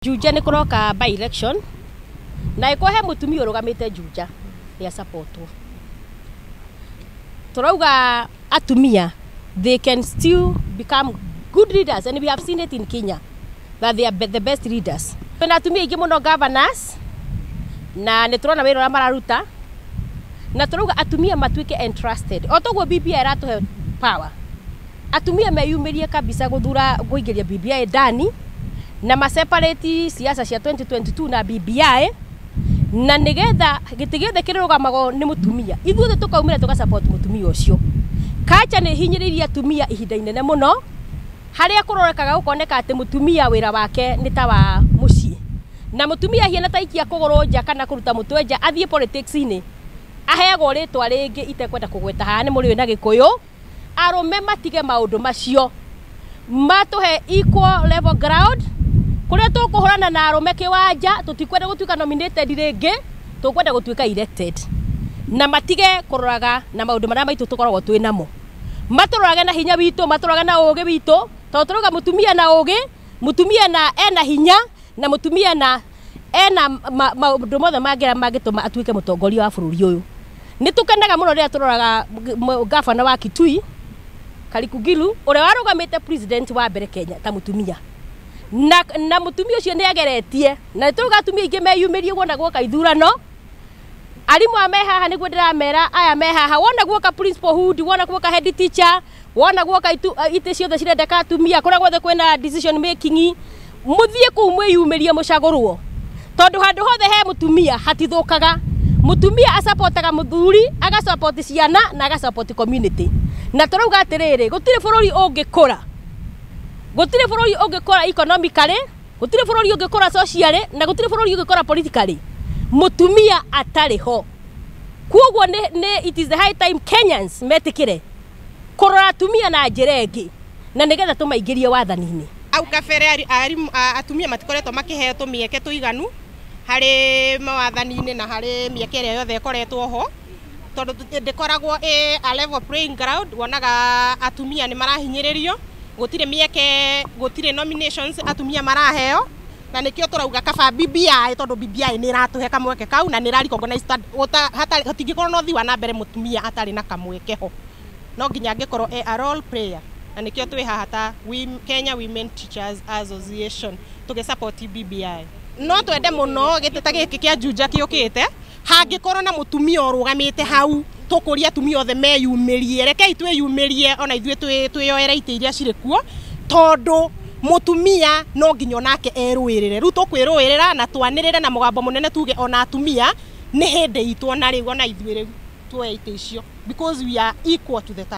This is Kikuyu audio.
Juja nĩ kũroka by election na ĩko he mũtumia ũrũgamĩte Juja nĩ asupportwo. Tũrauga atumia, they can still become good leaders, and we have seen it in Kenya that they are the best leaders. Twĩna atumia aingĩ mũno governors, na nĩ tũrona wĩra ũrĩa mararuta, na tũrauga atumia matuĩke entrusted o toguo BBI ĩratũhe power. Atumia meyumĩrie kabisa gũthura kũingĩria BBI ndani na maseparate siasa cia 2022 na BBI, na nigetha gĩtĩ gĩothe kĩrũgamagwo nĩ mũtumia, ithuothe tũkaumĩra tũgasupport mũtumia ũcio. Kacha nĩ hinyĩrĩirie atumia ihinda inene mũno, harĩa kũrorekaga gũkoneka atĩ mũtumia wĩra wake nĩ ta wa mũciĩ, na mũtumia hiana ta ikia kũgũrũ nja kana kũruta mũtwe nja athiĩ politics-inĩ, aheagwo rĩtwa rĩngĩ itekwenda kũgweta haha nĩ mũrĩũ na Gĩkũyũ. Arũme matige maũndũ macio, matũhe equal level ground kũrĩa tũkũhũrana na arũme kĩwanja. Tũtikwenda gũtuĩka nominated rĩngĩ, tũkwenda gũtuĩka elected, na matige kũroraga na maũndũ marĩa maitũ tũkoragwo twĩ namo, matũrorage na hinya witũ, matũrorage na ũgĩ witũ, tondũ tũrauga mũtumia na ũgĩ, mũtumia na ena hinya, na mũtumia na ena maũndũ mothe mangĩra mangĩtũma atuĩke mũtongoria wa bũrũri ũyũ. Nĩ tũkenaga mũno rĩrĩa tũroraga gavana wa Kitui Kariku Ngilu, ũrĩa warũgamĩte president wa mbere Kenya ta mũtumia, na mũtumia ũcio nĩ ageretie, na nĩ tũrauga atumia aingĩ meyumĩrie wona guoka ithurano. Arimũ aya me haha, nĩguo ndĩramera aya me haha, wona guoka principal hood, wona guoka head teacher, wona guoka itĩ ciothe cirendeka atumia, kũrĩa guothe kwĩna decision making, mũthiĩ kũu mwĩyumĩrie mũcagũrwo, tondũ handũ hothe he mũtumia hatithũkaga. Mũtumia asapotaga mũthuri, agasupport ciana na agasupport community. Na tũrauga atĩrĩrĩ, gũtirĩ bũrũri ũngĩkũra, gũtirĩ bũrũri ũngĩkũra economically, gũtirĩ bũrũri ũngĩkũra socially, na gũtirĩ bũrũri ũngĩkũra politically mũtumia atarĩ ho. Kuoguo nĩ it is the high time Kenyans metĩkĩre kũrora atumia na njĩra ĩngĩ, na nĩgetha tũmaingĩrie wathani-inĩ. Au kabere atumia matikoretwo makĩheo tũmĩeke tũiganu harĩ mawathani-inĩ na harĩ mĩeke ĩrĩa yothe ĩkoretwo ho, tondũ ndĩkoragwo ĩ a level playing ground. Wonaga atumia nĩ marahinyĩrĩrio, gũtirĩ mĩeke, gũtirĩ nominations atumia maraheo, na nĩkĩo tũrauga kaba BBI, tondũ BBI nĩ ĩratũhe kamweke kau na nĩ ĩra recognize hatingĩkorwo na ũthii wa na mbere mũtumia atarĩ na kamweke ho, no nginya angĩkorwo e a role player. Na nĩkĩo twĩ haha ta Kenya Women Teachers Association tũgĩ support BBI. No twende mũno gĩtĩ ta gĩkĩ kĩa Juja kĩũkĩte, hangĩkorwo na mũtumia ũrũgamĩte hau, tũkũria atumia othe meyumĩrie. Rekei twĩyumĩrie ona ithuĩ twĩyoere itĩ iria cirĩ kuo, tondũ mũtumia no nginya onake erũĩrĩre. Rĩu tũkwĩrũĩrĩra na twanĩrĩre na mũgambo mũnene, tuge ona atumia nĩ hĩndĩ itũ, ona rĩu ona ithuĩ rĩu tuoe itĩ icio, because we are equal to the task.